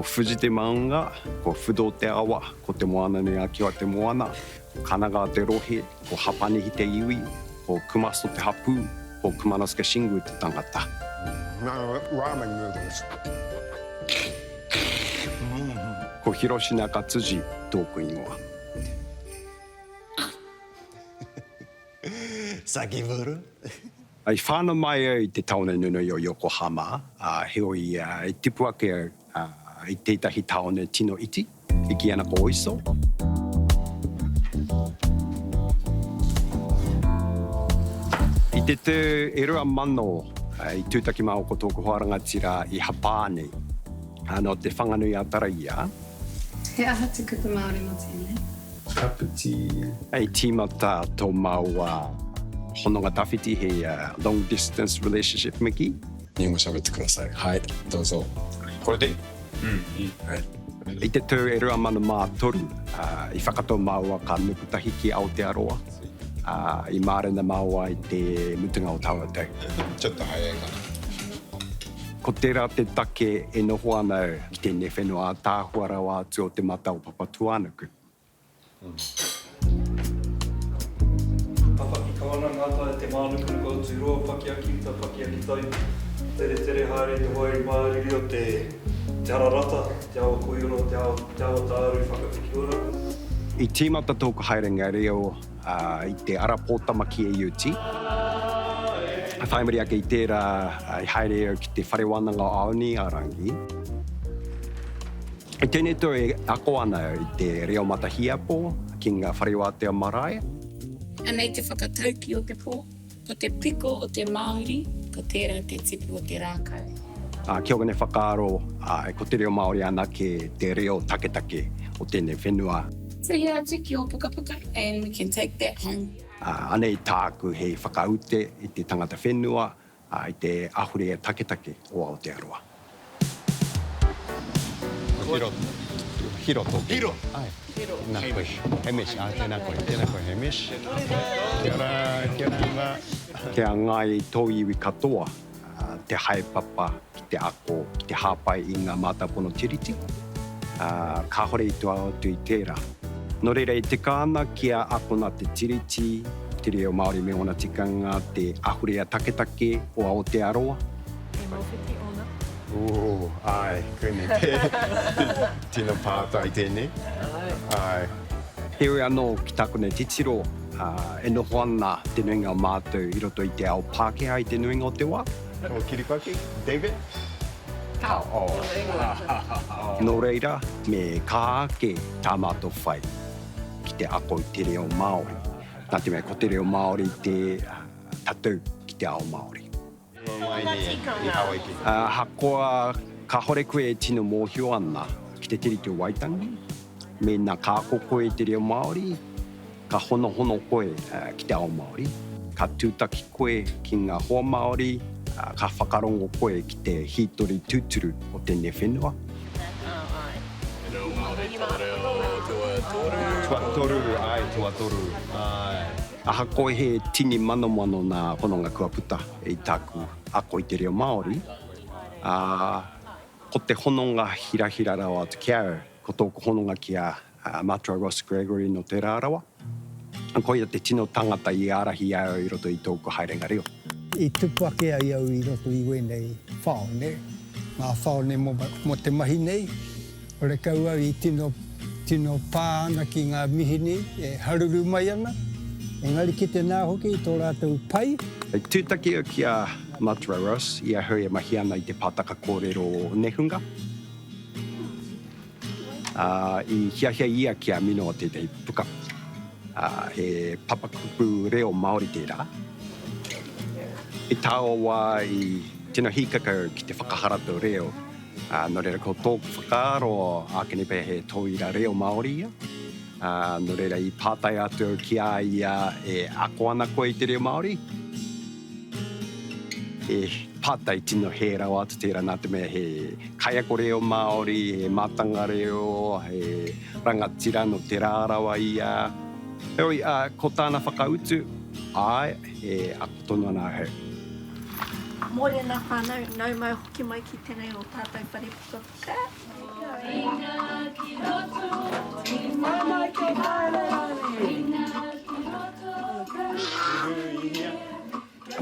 Ko Fuji te maunga, ko Fudo te awa, ko Te Moananui-a-Kiwa te moana, ko Kanagawa te rohe, ko Hapanihi te iwi, ko Kumaso te hapū, ko Kumanosuke Shingu te tangata. Ramen noodles. Ko Hiroshi Nakatsuji tōku ingoa. Sakiburu. I whānau mai au i te tāone nunui o Yokohama, ā, heoi i tipu ake au i tētahi tāone tino iti, e kī ana ko Oiso. I te tau e 2000 i tūtaki māua ko tōku hoa rangatira i Hapāni, nō Te Whanganui-a-Tara ia. He aha te kupu Māori mō tēnei? Kapiti. I tīmata tō māua hononga tawhiti he long distance relationship me kī. 日本語喋ってください。はい、どうぞ。これでいいうん、いい。はい。 I te tau e 2003, i whakatau māua ka nuku tahi ki Aotearoa, ā, i mārena māua i te mutunga o taua tau. ちょっと早いかな。 Ko tērā te take e noho ana au ki tēnei whenua ātaahua rawa atu o te mata o Papatūānuku. Papaki Kawana Ngātai Te Mānukanuka o Tūroa Paki aki uta paki aki tai Teretere haere te wai māriri o te Te Ararata Te Awa Koiora Te Awa Te Awa Tāru Whakapiki Ora. I tīmata tōku haerenga reo i te ara pōtama ki AUT. Whai muri ake i tērā i haere au ki te Whare Wānanga o Aonuiarangi. I tēnei tau e ako ana au i te reo matahīapo ki ngā whare wātea marae. Anei te whakataukī o te pō, Ko te piko o te māuri, ko tērā te tipu o te rākau. Ā, ki ōku nei whakaaro, āe, ko te reo Māori anake te reo taketake o tēnei whenua. Tuhia atu ki ō pukapuka and we can take that home. Ā, anei tāku hei whakaute i te tangata whenua, ā, i te ahurea taketake o Aotearoa. Hiro, Hiro tōku. Hiro! Āe. Hiro. Tēnā koe. Hamish, āe, tēnā koe. Tēnā koe, Hamish. Kia ora, kia ora, Emma. Kia ngāi tō iwi katoa te haepapa ki te ako, ki te hāpai i ngā mātāpono Tiriti, ā, kāhore i tua atu i tērā. Nō reira, e tika ana kia akona te Tiriti, te reo Māori me ōna tikanga, te ahurea taketake o Aotearoa. He mōwhiti ōna. Ooh, āe, koinei te tino pātai tēnei. Āe. Heoi anō, ki tāku nei titiro, e noho ana te nuinga o mātou i roto i te ao Pākehā i te nuinga o te wā. Ko Kiripaki, David? Tao. Oh. Nō reira, me kaha ake tā mātou whai ki te ako i te reo Māori, nā te mea ko te reo Māori te tatau ki te ao Māori. Ahakoa kāhore koe e tino mōhio ana ki te Tiriti o Waitangi, mēnā ka ako koe i te reo Māori, ka honohono koe ki te ao Māori, ka tūtaki koe ki ngā hoa Māori, ka whakarongo koe ki te hītori tūturu o tēnei whenua. Tuatoru, āe, tuatoru, āe. Ahakoa he tini manomano nā hononga kua puta i tāku ako i te reo Māori, ā, ko te hononga hirahira rawa atu ki a au, ko tōku hononga ki a Matua Ross Gregory nō Te Rarawa. Koia te tino tangata i ārahi au i roto i tōku haerenga reo. I tupu ake ai au i roto i wēnei whaone, ngā whaone mō te mahi nei, Horekau au i tino, tino pā ana ki ngā mihini e haruru mai ana, engari kite nā hoki i tō rātou pai. I tūtaki au ki a Matua Ross i ahau e mahi ana i te pātaka kōrero nehunga, ā, i hiahia ia kia minoa tētahi puka, ā, he papakupu reo Māori tērā. I taua wā i tino hīkaka au ki te whakaharatau reo. Ā, nō reira, ko tōku whakaaro, ākene pea he tauira reo Māori ia. Ā, nō reira, i pātai atu au ki a ia, e ako ana koe i te reo Māori? He pātai tino hē rawa atu tērā nā te mea he kaiako reo Māori, he mātanga reo, he rangatira nō Te Rarawa ia. Heoi, ā, ko tāna whakautu, āe, e ako tonu ana ahau. Mōrena whānau, nau mai hoki mai ki tenei o tātou whare pukapuka.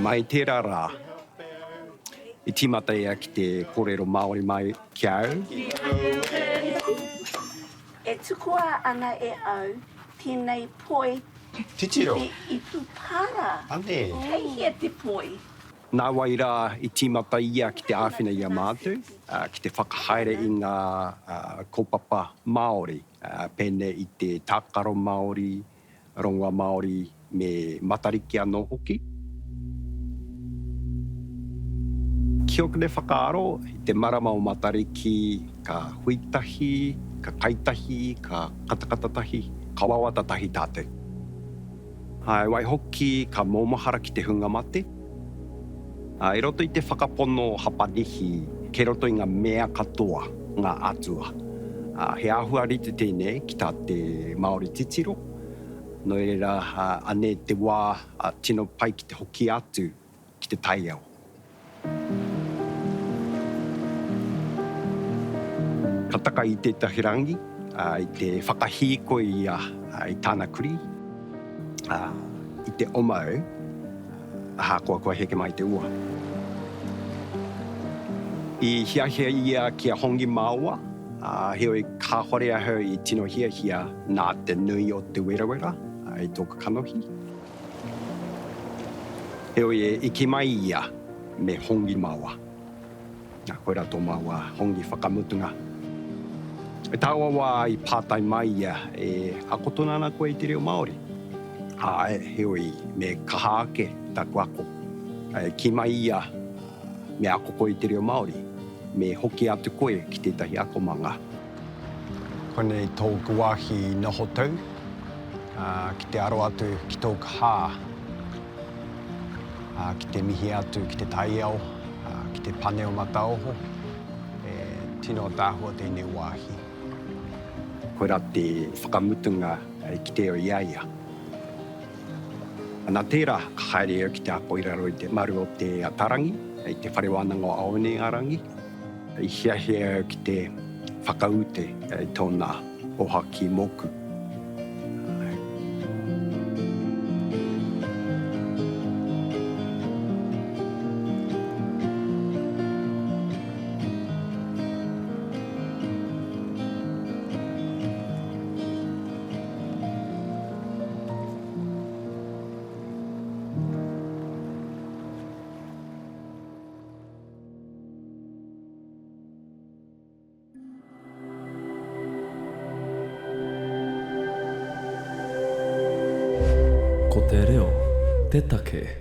Mai tērā rā, i tīmata ia ki te kōrero Māori mai ki a au. E tukua ana e au tenei poi Titiro. ki te ipu para. Ane. Kei hea te poi? Nāwai rā i tīmata ia ki te āwhina i a mātou ki te whakahaere i ngā kaupapa Māori, pēnei i te tākaro Māori, rongoa Māori me Matariki anō hoki. Ki ōku nei whakaaro, i te marama o Matariki ka hui tahi, ka kai tahi, ka katakata tahi, ka wawata tahi tātou. Āe, waihoki ka mōmahara ki te hunga mate. Ā, i roto i te whakapono Hapanihi, kei roto i ngā mea katoa ngā atua. Ā, he āhua rite tēnei ki tā te Māori titiro, nō reira, anei te wā tino pai ki te hoki atu ki te taiao. Ka taka i tētahi rangi, i te whakahīkoi ia i tāna kurī, i te oma au, ahakoa kua heke mai te ua. I hiahia ia kia hongi māua, heoi kāhore ahau i tino hiahia nā te nui o te werawera i tōku kanohi. Heoi e iki mai ia me hongi maua. Na, koira tō maua hongi whakamutunga. I taua wā i pātai mai ia, e ako tonu ana koe i te reo Māori? Āe, heoi me kaha ake taku ako. E kī mai ia, me ako koe i te reo Māori, me hoki atu koe ki tētahi akomanga. Konei tōku wāhi noho tau, ki te aro atu ki tōku hā, ki te mihi atu ki te taiao, ki te pane o Mataoho, e tino ataahua tēnei wāhi. Koirā te whakamutunga i kite au i a ia. Nā tērā, ka haere au ki te ako i raro i te maru o Te Ataarangi, i te Whare Wānanga o Aonearangi. I hiahia au ki te whakaute i tōna ōhaki mōku. Ko te reo te take.